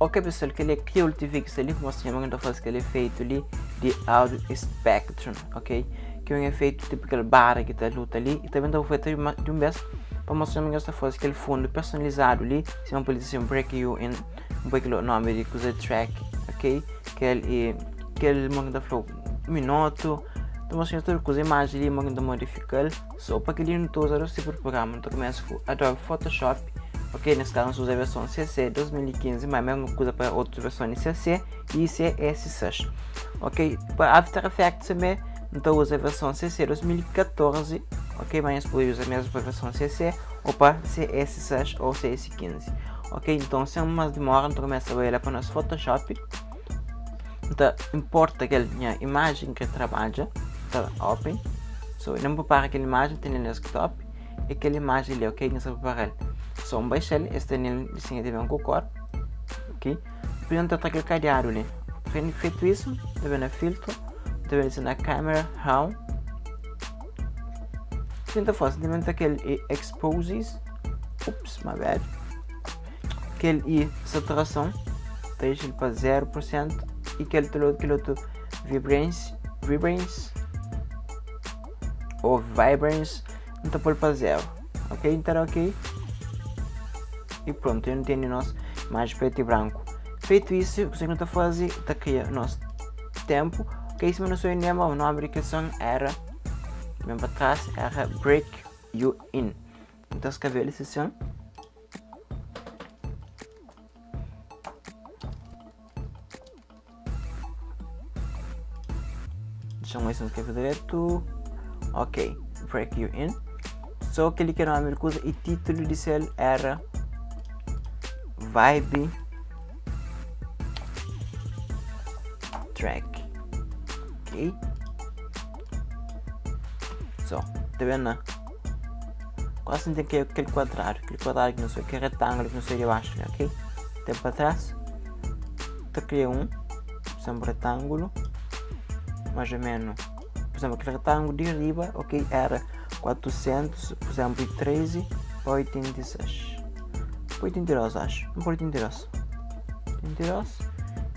Ok pessoal, kel-li é Kriolu TV ki sta li pa mostra nha ma ki nu ta faze kel efeitu li di audio spectrum, ok? Ki é un efeitu tipu kel bara ki ta luta li i tanbe nu ta faze di un bes pa mostra nha ma ki nu sta faze kel fundu personalizadu li, sima n pode dize break you in, n poi kel nomi di kuza track, ok? Kel i kel mo ki n ta fla minotu, ta mostra nhos tudu kuza, imaji li mo ki n ta modifikal. So pa kel-li nu ta uza dos tipu di prugrama, nu ta kumesa ku Adobe Photoshop, ok, nes kazu nu uza verson CC 2015, ma é mesmu kuza pa otus verson di CC i CS6, ok. Pa After Effects tanbe nu ta uza verson CC 2014, ok, ma nhos pode uza mesmu pa verson CC ou pa CS6 ou CS15, ok. Nton sen mas dimora nu ta kumesa bai la pa nos Photoshop, nu ta inporta kel nha imajen ki trabadja, ta open. So, N prepara kel imajen ten na desktop e kel imajen li, ok, N sta prepara-l. So, N baixal, es ten el disenhu ta ben ku kor, ok. Dipôs N ta tra kel kadiadu li. Fetu isu, N ta ben na filtru, N ta ben li na camera raw. N ta fase, N ta ben ta kel exposes, ups, my bad, kel i saturason, ta dexa-l pa 0% i kel otu vibrance, vibrance, ou vibrance N ta pô-l pa 0 ok N ta da ok e pronto eu tene nos imagem preto e branco feito isso o que nu ta faze ta kria nos tempo ok sima nu soi lembra o nome di kel son era ben pa tras era break you in N ta skrebe-l esse son. Deixa-me ver se não escrevi direto. Ok, break you in. Só aquele que era nome de coisa e título de cel era Vibe Track. Ok. So, tá vendo? Né? Quase não tem aquele quadrado, aquele quadrado que não sei, aquele retângulo que não sei de baixo, né? Ok? Tem para trás. Ta kria un, pur izénplu, retangulu, más ô ménu, pur izénplu, kel retangulu di riba, ok, éra 400, pur izénplu, 13 pa 86, pa 82, axu, pa 82, 82,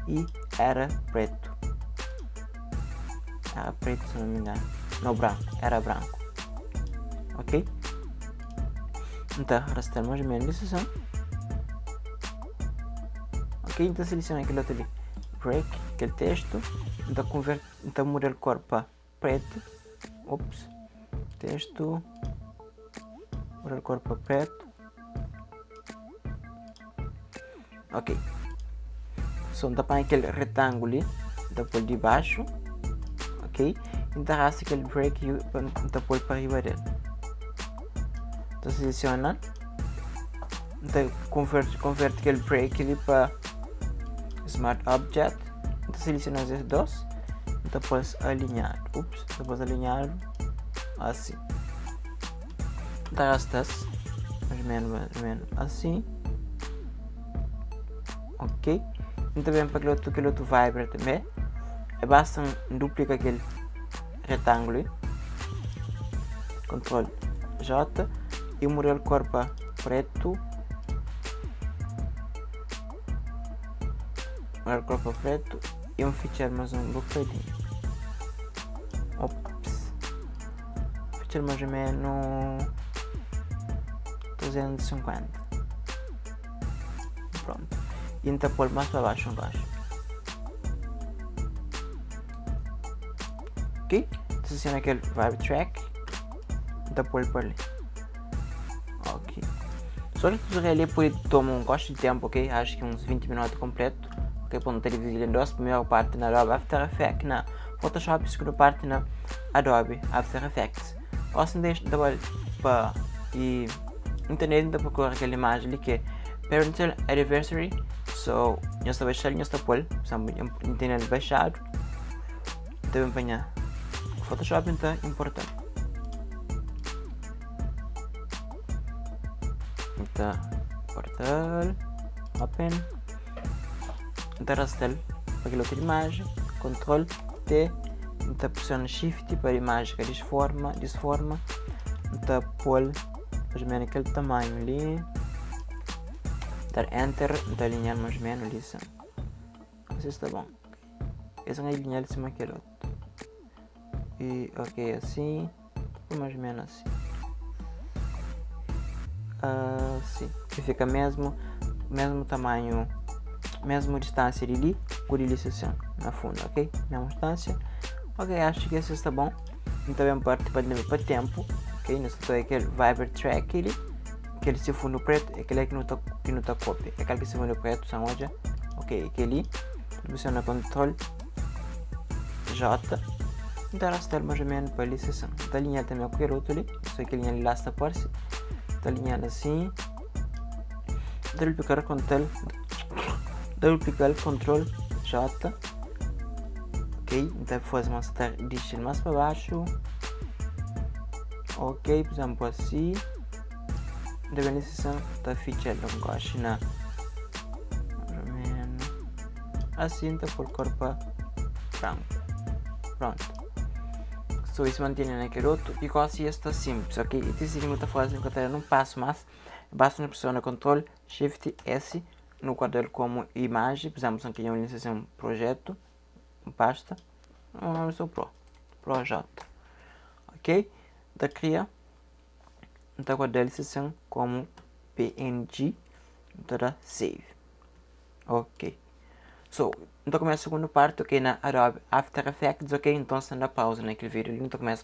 i éra pretu, éra pretu, si no mi inganu, no, branku, éra branku, ok, N ta rasta-l más ô ménu di sison. Ok, N ta selesiona kel otu li, break, kel testu, N ta konverte, N ta muda-l kor pa pretu, ups, testu, muda-l kor pa pretu, ok, so N ta panha kel retangulu li, N ta pô-l di baxu, ok, N ta rasta kel break N ta pô-l pa riba del, N ta selesiona. N ta konverte konverte kel break li pa smart object N ta selesiona es dos N ta pô-s alinhadu ups N ta pô-s alinhadu asi N ta rasta-s mais ou menos mais ou menos asi ok N ta ben pa kel otu kel otu vibe tanbe é basta N duplika kel retangulu li kontrol J i muda-l kor pa pretu muda-l kor pa pretu i N fitxa-l más un bokadinhu ops fitxa-l más o menu 350 prontu i N ta pô-l más pa baxu un gosi. Ok, selesiona kel vibe track, N ta pô-l pa li. Ok. Só di tutorial li pode toma un gostu di tempu, ok? Acho ki uns 20 minutu kompletu. Ok, pô, N ta dividi-l en dos. Primeru parti na Adobe After Effects, na Photoshop, segundu parti na Adobe After Effects. Gosi N dexa, N ta bai pa i internet N ta prokura kel imajen li ki é Parental Advisory. So nhos ta baixal nhos ta pol, N tene el baixadu, N ta ben pa nha Photoshop N ta importal. N ta importal, open, N ta rastal pa kel otu imaji, kontrol T, N ta presiona shift pa imaji ka disforma, disforma, N ta pol mais ou menos kel tamanhu li. Dar enter, N ta alinhal mais ou menos li sin. Asi sta bon. Es N alinhal sima kel otu. E ok, asi, poi mais ou menos asi. Asi, e fika mesmu, mesmu tamanhu, mesmu distansia di li ku di li sin, na fundu, ok? Mesmu distansia. Ok, acho ki asi sta bon. N ta ben parti pa pa tempu, ok? Nu sta ta kel Viber track li. Kel si fundu pretu é kel ki nu ta ki nu ta kopia. É kal ki si fundu pretu, san odja. Ok, é kel-li. Nu presiona Ctrl J. Nu ta rasta-l mais ou menos pa li, si Nu ta alinha-l tanbe ku kel otu li. So kel linha li la sta parse. Nu ta alinha-l asin. Nu ta duplika-l Ctrl duplika-l Ctrl J. Ok, nu ta faze mas ta dixi-l mas pa baxu. Ok, por exemplo, asi. Debe nesisa ta fitxa-l un goxi na asi N ta pô-l kor pa branku prontu so es mantene na kel otu i gosi es sta sinplis ok i ti si ki nu ta faze nu ka ta da un pasu mas basta nu presiona kontrol shift S nu guarda-l komu imaji pur izénplu si N kria un un projetu un pasta un nomi so pro projota ok ta kria N ta guarda-l si sin komu png N ta da save ok so N ta kumesa segundu parti ok na Adobe After Effects ok nton sa N da pauza na kel video li N ta kumesa.